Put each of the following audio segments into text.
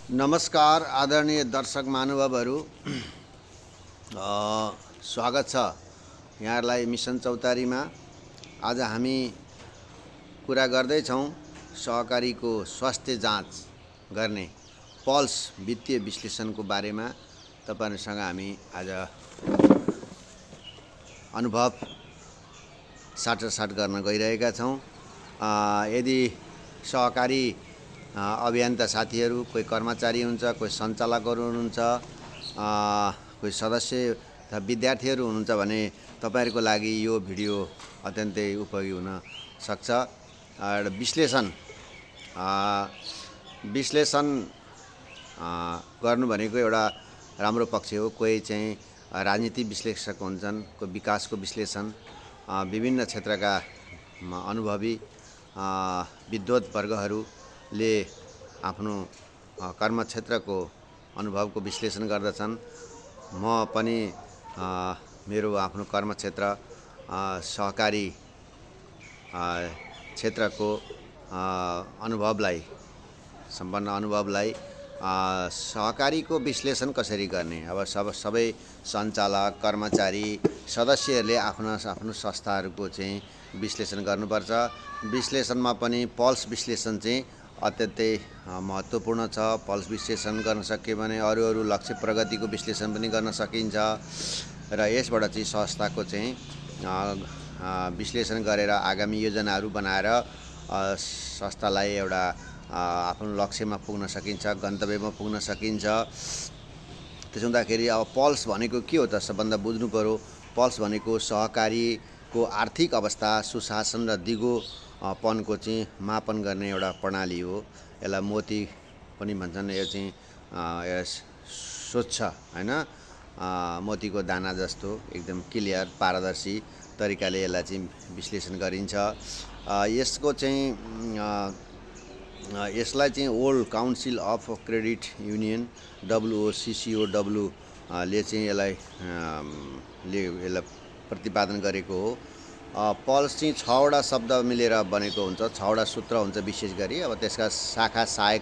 नमस्कार आदरणीय दर्शक महानुभावहरू, स्वागत छ यहाँहरूलाई मिसन चौतारीमा। आज हामी कुरा गर्दैछौँ सहकारीको स्वास्थ्य जाँच गर्ने पल्स वित्तीय विश्लेषणको बारेमा। तपाईहरुसँग हामी आज अनुभव साटासाट गर्न गइरहेका छौँ। यदि सहकारी अभियन्ता साथीहरू, कोही कर्मचारी हुन्छ, कोही सञ्चालकहरू हुनुहुन्छ, कोही सदस्य विद्यार्थीहरू हुनुहुन्छ भने तपाईहरुको लागि यो भिडियो अत्यन्तै उपयोगी हुन सक्छ। विश्लेषण गर्नु भनेको एउटा राम्रो पक्ष हो। कोही चाहिँ राजनीति विश्लेषक हुन्छन्, कोही विकासको विश्लेषण, विभिन्न क्षेत्रका अनुभवी विद्वत वर्गहरूले आफ्नो कर्मक्षेत्रको अनुभवको विश्लेषण गर्दछन्। म पनि मेरो आफ्नो कर्मक्षेत्र सहकारी क्षेत्रको सम्पन्न अनुभवलाई सहकारीको विश्लेषण कसरी गर्ने। अब सबै सञ्चालक, कर्मचारी, सदस्यहरूले आफ्नो संस्थाहरूको चाहिँ विश्लेषण गर्नुपर्छ। विश्लेषणमा पनि पल्स विश्लेषण चाहिँ अत्यन्तै महत्त्वपूर्ण छ। पल्स विश्लेषण गर्न सकियो भने अरू लक्ष्य प्रगतिको विश्लेषण पनि गर्न सकिन्छ र यसबाट चाहिँ संस्थाको चाहिँ विश्लेषण गरेर आगामी योजनाहरू बनाएर संस्थालाई एउटा आफ्नो लक्ष्यमा पुग्न सकिन्छ, गन्तव्यमा पुग्न सकिन्छ। त्यसो हुँदाखेरि अब पल्स भनेको के हो त सबभन्दा बुझ्नु पर्यो। पल्स भनेको सहकारीको आर्थिक अवस्था, सुशासन र दिगोपनको चाहिँ मापन गर्ने एउटा प्रणाली हो। यसलाई मोती पनि भन्छन्। यो चाहिँ स्वच्छ हैन, मोतीको दाना जस्तो एकदम क्लियर पारदर्शी तरिकाले यसलाई चाहिँ विश्लेषण गरिन्छ। यसलाई चाहिँ world council of credit union WOCCOW ले चाहिँ यसलाई प्रतिपादन गरेको हो। पल्स चाहिँ 6वटा शब्द मिलेर बनेको हुन्छ, 6वटा सूत्र हुन्छ विशेष गरी। अब त्यसका शाखा सहायक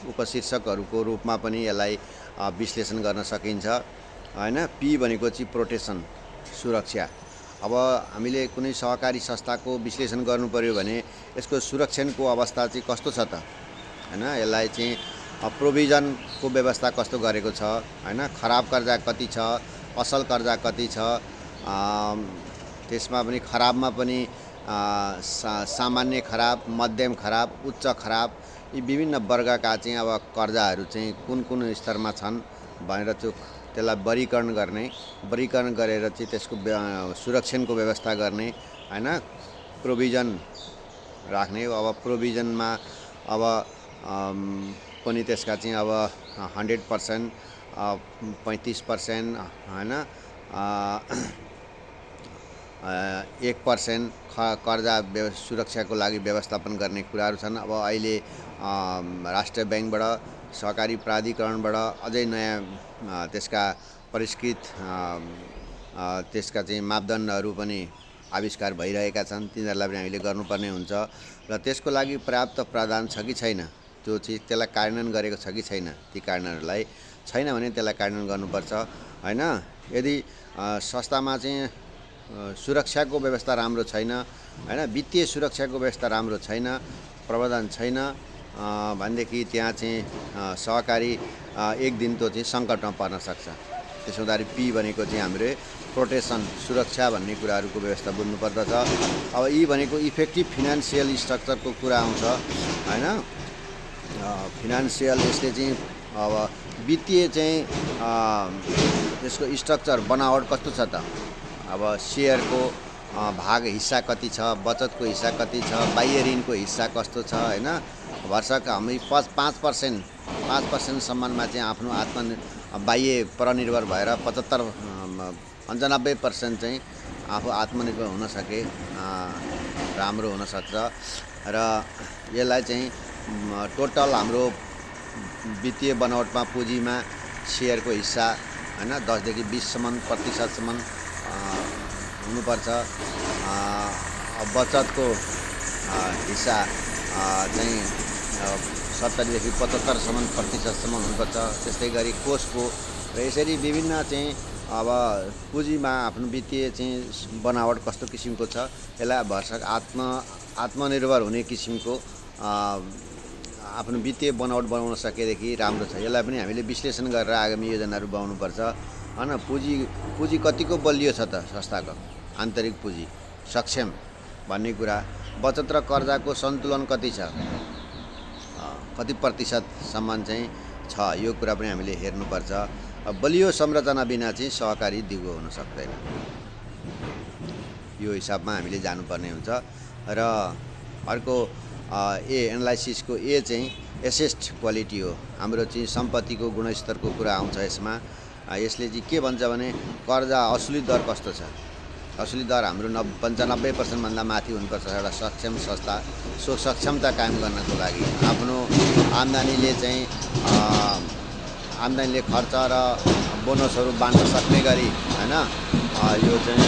उपशीर्षकहरूको रूपमा पनि यसलाई विश्लेषण गर्न सकिन्छ हैन। पी भनेको चाहिँ प्रोटेक्सन, सुरक्षा। अब हामीले कुनै सहकारी संस्थाको विश्लेषण गर्नु पर्यो भने यसको सुरक्षाको अवस्था चाहिँ कस्तो छ त हैन। यसलाई चाहिँ प्रोभिजनको व्यवस्था कस्तो गरेको छ हैन, खराब कर्जा कति छ, असल कर्जा कति छ, त्यसमा पनि खराबमा पनि सामान्य खराब, मध्यम खराब, उच्च खराब, यी विभिन्न वर्गका चाहिँ अब कर्जाहरू चाहिँ कुन स्तरमा छन् भनेर त्यसलाई वर्गीकरण गरेर चाहिँ त्यसको सुरक्षाको व्यवस्था गर्ने हैन, प्रोभिजन राख्ने। अब प्रोभिजनमा अब पनि त्यसका चाहिँ अब 100%, 35% हैन, 1% कर्जा सुरक्षाको लागि व्यवस्थापन गर्ने कुराहरू छन्। अब अहिले राष्ट्रिय ब्याङ्कबाट, सहकारी प्राधिकरणबाट अझै नयाँ त्यसका परिष्कृत त्यसका चाहिँ मापदण्डहरू पनि आविष्कार भइरहेका छन्। तिनीहरूलाई पनि हामीले गर्नुपर्ने हुन्छ र त्यसको लागि पर्याप्त प्रावधान छ कि छैन, त्यसलाई कार्यान्वयन गरेको छ कि छैन, ती कार्यान्वयनहरूलाई छैन भने त्यसलाई कार्यान्वयन गर्नुपर्छ हैन। यदि संस्थामा चाहिँ सुरक्षाको व्यवस्था राम्रो छैन हैन, वित्तीय सुरक्षाको व्यवस्था राम्रो छैन, प्रबन्धन छैन भनेदेखि त्यहाँ चाहिँ सहकारी एक दिन चाहिँ सङ्कटमा पर्न सक्छ। त्यसो हुँदाखेरि पी भनेको चाहिँ हाम्रो प्रोटेक्सन, सुरक्षा भन्ने कुराहरूको व्यवस्था बुझ्नुपर्दछ। अब यी भनेको इफेक्टिभ फिनान्सियल स्ट्रक्चरको कुरा आउँछ हैन। फिनान्सियल यसले चाहिँ अब वित्तीय चाहिँ त्यसको स्ट्रक्चर बनावट कस्तो छ त। अब सेयरको भाग हिस्सा कति छ, बचतको हिस्सा कति छ, बाह्य ऋणको हिस्सा कस्तो छ हैन। वर्षक हामी 5% सम्मानमा चाहिँ आफ्नो बाह्य परनिर्भर भएर 95% चाहिँ आफू आत्मनिर्भर हुन सके राम्रो हुन सक्छ। र यसलाई चाहिँ टोटल हाम्रो वित्तीय बनावटमा पुँजीमा सेयरको हिस्सा हैन 10 देखि 20% हुनुपर्छ। बचतको हिस्सा चाहिँ 70 देखि 75 प्रतिशतसम्म हुनुपर्छ। त्यस्तै गरी कोषको र यसरी विभिन्न चाहिँ अब पुँजीमा आफ्नो वित्तीय चाहिँ बनावट कस्तो किसिमको छ, यसलाई भरसक आत्मनिर्भर हुने किसिमको आफ्नो वित्तीय बनावट बनाउन सकेदेखि राम्रो छ। यसलाई पनि हामीले विश्लेषण गरेर आगामी योजनाहरू बनाउनुपर्छ हैन। पुँजी कतिको बलियो छ त संस्थाको, आन्तरिक पुँजी सक्षम भन्ने कुरा, बचत र कर्जाको सन्तुलन कति छ, कति प्रतिशतसम्म चाहिँ छ, यो कुरा पनि हामीले हेर्नुपर्छ। बलियो संरचना बिना चाहिँ सहकारी दिगो हुन सक्दैन, यो हिसाबमा हामीले जानुपर्ने हुन्छ। र अर्को एनालाइसिसको चाहिँ एसेस्ड क्वालिटी हो। हाम्रो चाहिँ सम्पत्तिको गुणस्तरको कुरा आउँछ यसमा। यसले चाहिँ के भन्छ भने कर्जा असुली दर कस्तो छ, असुली दर हाम्रो 95% भन्दा माथि हुनुपर्छ एउटा सक्षम संस्था। सो सक्षमता कायम गर्नको लागि आफ्नो आम्दानीले चाहिँ आम्दानीले खर्च र बोनसहरू बाँड्न सक्ने गरी हैन, यो चाहिँ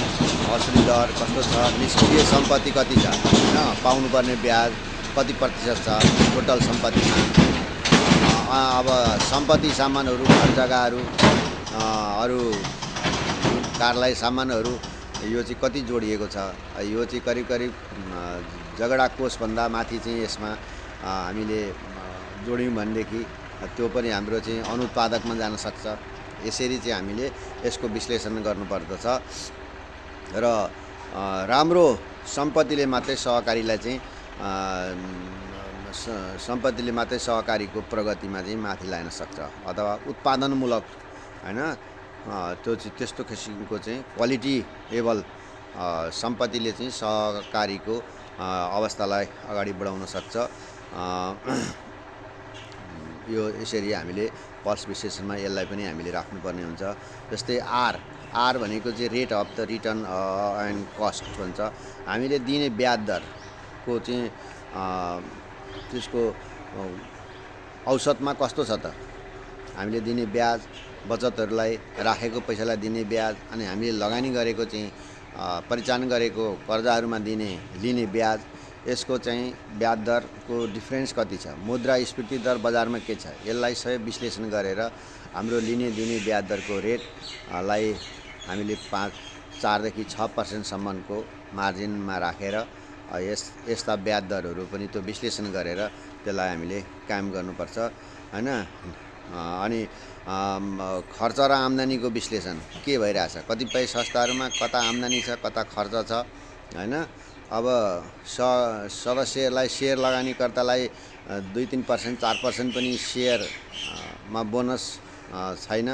असुली दर कस्तो छ, निष्क्रिय सम्पत्ति कति छ हैन, पाउनुपर्ने ब्याज कति प्रतिशत छ टोटल सम्पत्तिमा, अब सम्पत्ति सामानहरू घर जग्गाहरू अरू कार्यालय सामानहरू यो चाहिँ कति जोडिएको छ, यो चाहिँ करिब झगडा कोषभन्दा माथि चाहिँ यसमा हामीले जोड्यौँ भनेदेखि त्यो पनि हाम्रो चाहिँ अनुत्पादकमा जान सक्छ। यसरी चाहिँ हामीले यसको विश्लेषण गर्नुपर्दछ र राम्रो सम्पत्तिले मात्रै सहकारीलाई चाहिँ सहकारीको प्रगतिमा चाहिँ माथि ल्याउन सक्छ, अथवा उत्पादनमूलक हैन, त्यो चाहिँ त्यस्तो किसिमको चाहिँ क्वालिटी एबल सम्पत्तिले चाहिँ सहकारीको अवस्थालाई अगाडि बढाउन सक्छ। यो यसरी हामीले पल्स विश्लेषणमा यसलाई पनि हामीले राख्नुपर्ने हुन्छ। जस्तै आर भनेको चाहिँ rate of the return and cost भन्छ। हामीले दिने ब्याज दरको चाहिँ त्यसको औसतमा कस्तो छ त, हामीले दिने ब्याज, बचतहरूलाई राखेको पैसालाई दिने ब्याज, अनि हामीले लगानी गरेको चाहिँ परिचालन गरेको कर्जाहरूमा लिने ब्याज, यसको चाहिँ ब्याज दरको डिफ्रेन्स कति छ, मुद्रास्फीति दर बजारमा के छ, यसलाई सबै विश्लेषण गरेर हाम्रो दिने ब्याज दरको रेटलाई हामीले 4 देखि 6% मार्जिनमा राखेर यस्ता ब्याज दरहरू पनि त्यो विश्लेषण गरेर त्यसलाई हामीले कायम गर्नुपर्छ हैन। अनि खर्च र आम्दानीको विश्लेषण के भइरहेछ, कतिपय संस्थाहरूमा कता आम्दानी छ कता खर्च छ हैन। अब सदस्यहरूलाई शेयर लगानीकर्तालाई 2-3%, 4% पनि शेयरमा बोनस छैन,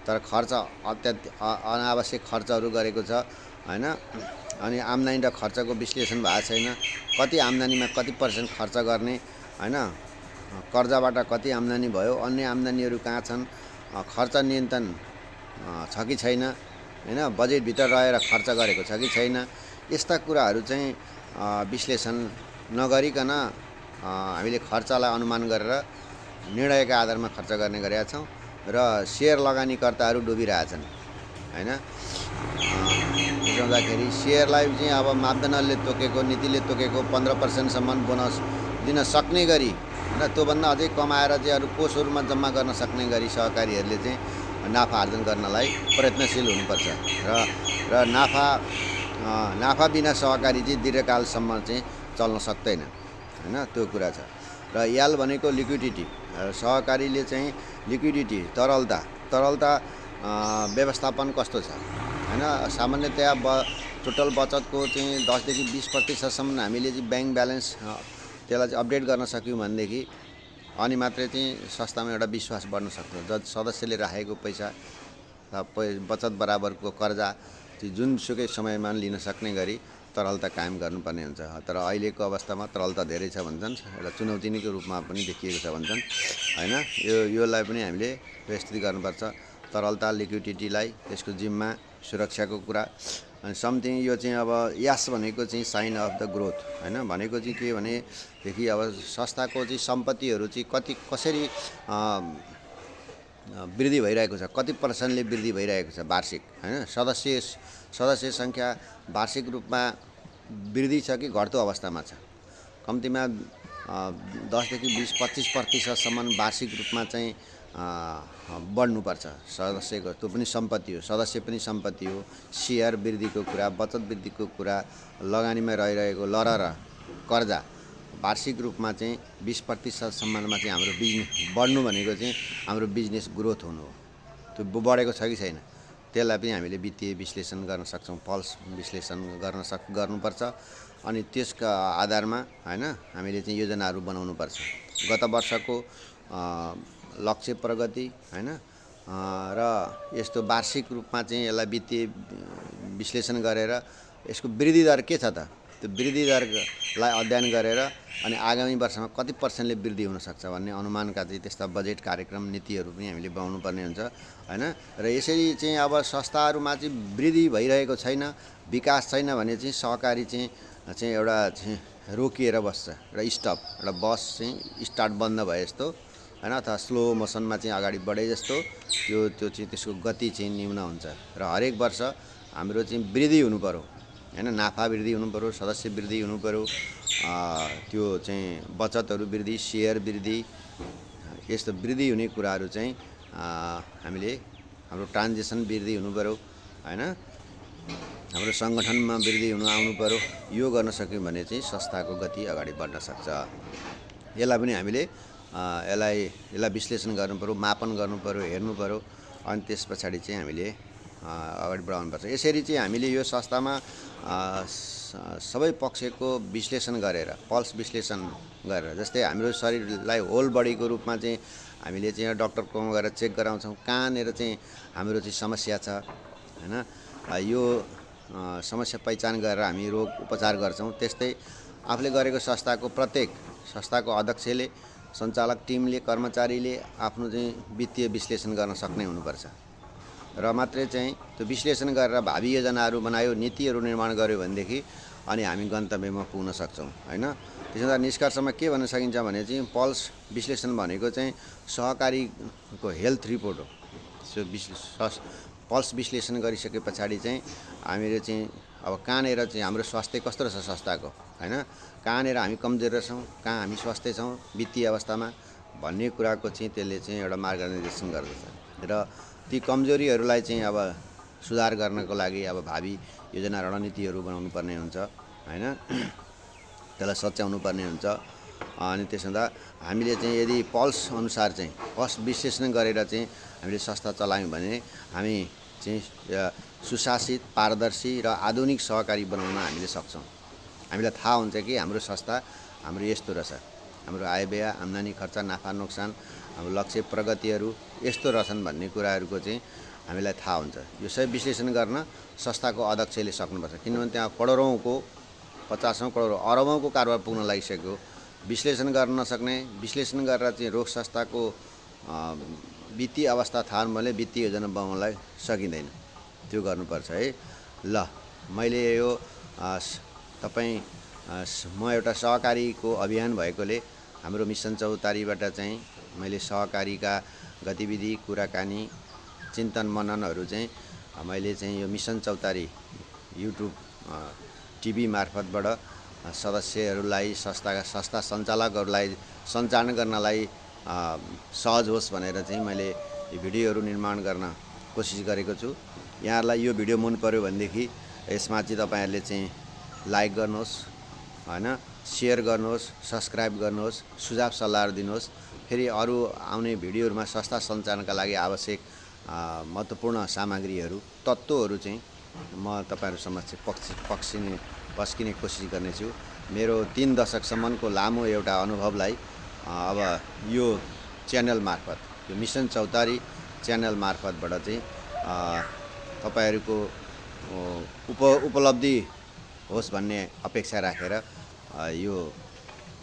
तर खर्च अनावश्यक खर्चहरू गरेको छ हैन। अनि आम्दानी र खर्चको विश्लेषण भएको छैन, कति आम्दानीमा कति % खर्च गर्ने हैन, कर्जाबाट कति आम्दानी भयो, अन्य आम्दानीहरू कहाँ छन्, खर्च नियन्त्रण छ कि छैन हैन, बजेटभित्र रहेर खर्च गरेको छ कि छैन, यस्ता कुराहरू चाहिँ विश्लेषण नगरिकन हामीले खर्चलाई अनुमान गरेर निर्णयका आधारमा खर्च गर्ने गरेका छौँ र शेयर लगानीकर्ताहरू डुबिरहेछन् हैन। त्यसो हुँदाखेरि शेयरलाई चाहिँ अब मापदण्डले तोकेको, नीतिले तोकेको 15%सम्म बोनस दिन सक्ने गरी र त्योभन्दा अझै कमाएर चाहिँ अरू कोषहरूमा जम्मा गर्न सक्ने गरी सहकारीहरूले चाहिँ नाफा आर्जन गर्नलाई प्रयत्नशील हुनुपर्छ र नाफा बिना सहकारी चाहिँ दीर्घकालसम्म चाहिँ चल्न सक्दैन हैन, त्यो कुरा छ। र याल भनेको लिक्विडिटी, सहकारीले चाहिँ लिक्विडिटी तरलता व्यवस्थापन कस्तो छ हैन। सामान्यतया टोटल बचतको चाहिँ 10 देखि 20% हामीले चाहिँ ब्याङ्क ब्यालेन्स त्यसलाई चाहिँ अपडेट गर्न सक्यौँ भनेदेखि अनि मात्रै चाहिँ संस्थामा एउटा विश्वास बढ्न सक्छ। सदस्यले राखेको पैसा बचत बराबरको कर्जा चाहिँ जुनसुकै समयमा लिन सक्ने गरी तरलता कायम गर्नुपर्ने हुन्छ। तर अहिलेको अवस्थामा तरलता धेरै छ भन्छन्, एउटा चुनौती नैको रूपमा पनि देखिएको छ भन्छन् हैन। योलाई पनि हामीले व्यवस्थित गर्नुपर्छ, तरलता, लिक्विडिटीलाई, त्यसको जिम्मा, सुरक्षाको कुरा। अनि समथिङ यो चाहिँ अब यास भनेको चाहिँ साइन अफ द ग्रोथ हैन, भनेको चाहिँ के भनेदेखि अब संस्थाको चाहिँ सम्पत्तिहरू चाहिँ कसरी वृद्धि भइरहेको छ, कति % वृद्धि भइरहेको छ वार्षिक हैन। सदस्य सङ्ख्या वार्षिक रूपमा वृद्धि छ कि घट्दो अवस्थामा छ, कम्तीमा 10 देखि 20-25% वार्षिक रूपमा चाहिँ बढ्नुपर्छ। सदस्यको त्यो पनि सम्पत्ति हो, सदस्य पनि सम्पत्ति हो। सेयर वृद्धिको कुरा, बचत वृद्धिको कुरा, लगानीमा रहिरहेको लर र कर्जा वार्षिक रूपमा चाहिँ 20%सम्ममा चाहिँ हाम्रो बिजनेस बढ्नु भनेको चाहिँ हाम्रो बिजनेस ग्रोथ हुनु हो। त्यो बढेको छ कि छैन त्यसलाई पनि हामीले वित्तीय विश्लेषण गर्न सक्छौँ, पल्स विश्लेषण गर्नुपर्छ। अनि त्यसका आधारमा हैन हामीले चाहिँ योजनाहरू बनाउनुपर्छ। गत वर्षको लक्ष्य प्रगति हैन र यस्तो वार्षिक रूपमा चाहिँ यसलाई वित्तीय विश्लेषण गरेर यसको वृद्धि दर के छ त, त्यो वृद्धि दरलाई अध्ययन गरेर अनि आगामी वर्षमा कति पर्सेन्टले वृद्धि हुनसक्छ भन्ने अनुमानका चाहिँ त्यस्ता बजेट कार्यक्रम नीतिहरू पनि हामीले बनाउनु पर्ने हुन्छ हैन। र यसरी चाहिँ अब संस्थाहरूमा चाहिँ वृद्धि भइरहेको छैन, विकास छैन भने चाहिँ सहकारी चाहिँ एउटा चाहिँ रोकिएर बस्छ, एउटा स्टप, एउटा बस चाहिँ स्टार्ट बन्द भए जस्तो हैन, अथवा स्लो मोसनमा चाहिँ अगाडि बढे जस्तो त्यो चाहिँ त्यसको गति चाहिँ न्यून हुन्छ। र हरेक वर्ष हाम्रो चाहिँ वृद्धि हुनु पर्यो हैन, नाफा वृद्धि हुनु पर्यो, सदस्य वृद्धि हुनु पर्यो, त्यो चाहिँ बचतहरू वृद्धि, सेयर वृद्धि, यस्तो वृद्धि हुने कुराहरू चाहिँ हामीले हाम्रो ट्रान्जेक्सन वृद्धि हुनु पर्यो हैन, हाम्रो सङ्गठनमा वृद्धि आउनु पर्यो। यो गर्न सक्यौँ भने चाहिँ संस्थाको गति अगाडि बढ्न सक्छ। यसलाई पनि हामीले यसलाई विश्लेषण गर्नु पर्यो, मापन गर्नु पर्यो, हेर्नु पर्यो, अनि त्यस पछाडि चाहिँ हामीले अगाडि बढाउनुपर्छ। यसरी चाहिँ हामीले यो संस्थामा सबै पक्षको विश्लेषण गरेर, पल्स विश्लेषण गरेर, जस्तै हाम्रो शरीरलाई होल बडीको रूपमा चाहिँ हामीले चाहिँ डक्टरकोमा गएर चेक गराउँछौँ कहाँनिर चाहिँ हाम्रो चाहिँ समस्या छ हैन, यो समस्या पहिचान गरेर हामी रोग उपचार गर्छौँ। त्यस्तै आफूले गरेको प्रत्येक संस्थाको अध्यक्षले, सञ्चालक टिमले, कर्मचारीले आफ्नो चाहिँ वित्तीय विश्लेषण गर्न सक्ने हुनुपर्छ। र मात्रै चाहिँ त्यो विश्लेषण गरेर भावी योजनाहरू बनायो, नीतिहरू निर्माण गर्यो भनेदेखि अनि हामी गन्तव्यमा पुग्न सक्छौँ हैन। त्यसो हुँदा निष्कर्षमा के भन्न सकिन्छ भने चाहिँ पल्स विश्लेषण भनेको चाहिँ सहकारीको हेल्थ रिपोर्ट हो। पल्स विश्लेषण गरिसके पछाडि चाहिँ हामीले चाहिँ अब कहाँनिर चाहिँ हाम्रो स्वास्थ्य कस्तो रहेछ संस्थाको हैन, कहाँनिर हामी कमजोर रहेछौँ, कहाँ हामी स्वास्थ्य छौँ वित्तीय अवस्थामा भन्ने कुराको चाहिँ त्यसले चाहिँ एउटा मार्गदर्शन गर्दछ। र ती कमजोरीहरूलाई चाहिँ अब सुधार गर्नको लागि अब भावी योजना रणनीतिहरू बनाउनु पर्ने हुन्छ हैन, त्यसलाई सच्याउनु पर्ने हुन्छ। अनि त्यसो हुँदा हामीले चाहिँ यदि पल्स अनुसार चाहिँ पल्स विश्लेषण गरेर चाहिँ हामीले संस्था चलायौँ भने हामी चाहिँ सुशासित, पारदर्शी र आधुनिक सहकारी बनाउन हामीले सक्छौँ। हामीलाई थाहा हुन्छ कि हाम्रो संस्था हाम्रो यस्तो रहेछ, हाम्रो आयव्यय, आम्दानी खर्च, नाफा नोक्सान, हाम्रो लक्ष्य प्रगतिहरू यस्तो रहेछन् भन्ने कुराहरूको चाहिँ हामीलाई थाहा हुन्छ। यो सबै विश्लेषण गर्न संस्थाको अध्यक्षले सक्नुपर्छ, किनभने त्यहाँ करोडौँको, 50औँ करोड, अरबौँको कारोबार पुग्न लागिसक्यो। विश्लेषण गर्न नसक्ने, विश्लेषण गरेर चाहिँ रोग संस्थाको वित्तीय अवस्था थाहा नभएले वित्तीय योजना बनाउनलाई सकिँदैन। त्यो गर्नुपर्छ है। ल, मैले यो म एउटा सहकारीको अभियान भएकोले हाम्रो मिसन चौतारीबाट चाहिँ मैले सहकारीका गतिविधि, कुराकानी, चिन्तन मननहरू चाहिँ मैले चाहिँ यो मिसन चौतारी युट्युब टिभी मार्फतबाट सदस्यहरूलाई, संस्था सञ्चालकहरूलाई सञ्चालन गर्नलाई सहज होस् भनेर चाहिँ मैले यो भिडियोहरू निर्माण गर्न कोसिस गरेको छु। यहाँहरूलाई यो भिडियो मन पर्यो भनेदेखि यसमा चाहिँ तपाईँहरूले चाहिँ लाइक गर्नुहोस् हैन, सेयर गर्नुहोस्, सब्स्क्राइब गर्नुहोस्, सुझाव सल्लाहहरू दिनुहोस्। फेरि अरू आउने भिडियोहरूमा संस्था सञ्चालनका लागि आवश्यक महत्त्वपूर्ण सामग्रीहरू, तत्त्वहरू चाहिँ म तपाईँहरू समक्ष पस्किने कोसिस गर्नेछु। मेरो 3 दशकसम्मको लामो एउटा अनुभवलाई अब यो च्यानल मार्फत, यो मिसन चौतारी च्यानल मार्फतबाट चाहिँ तपाईँहरूको उपलब्धि होस् भन्ने अपेक्षा राखेर यो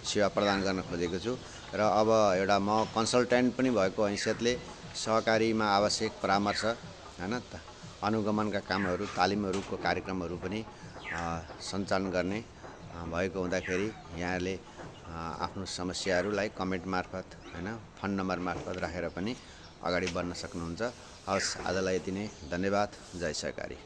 सेवा प्रदान गर्न खोजेको छु। र अब एउटा म कन्सल्टेन्ट पनि भएको हैसियतले सहकारीमा आवश्यक परामर्श हैन, अनुगमनका कामहरू, तालिमहरूको कार्यक्रमहरू पनि सञ्चालन गर्ने भएको हुँदाखेरि यहाँहरूले आफ्नो समस्याहरूलाई कमेन्ट मार्फत हैन, फोन नम्बर मार्फत राखेर पनि अगाडि बढ्न सक्नुहुन्छ। हवस्, आजलाई यति नै। धन्यवाद। जय सहकारी।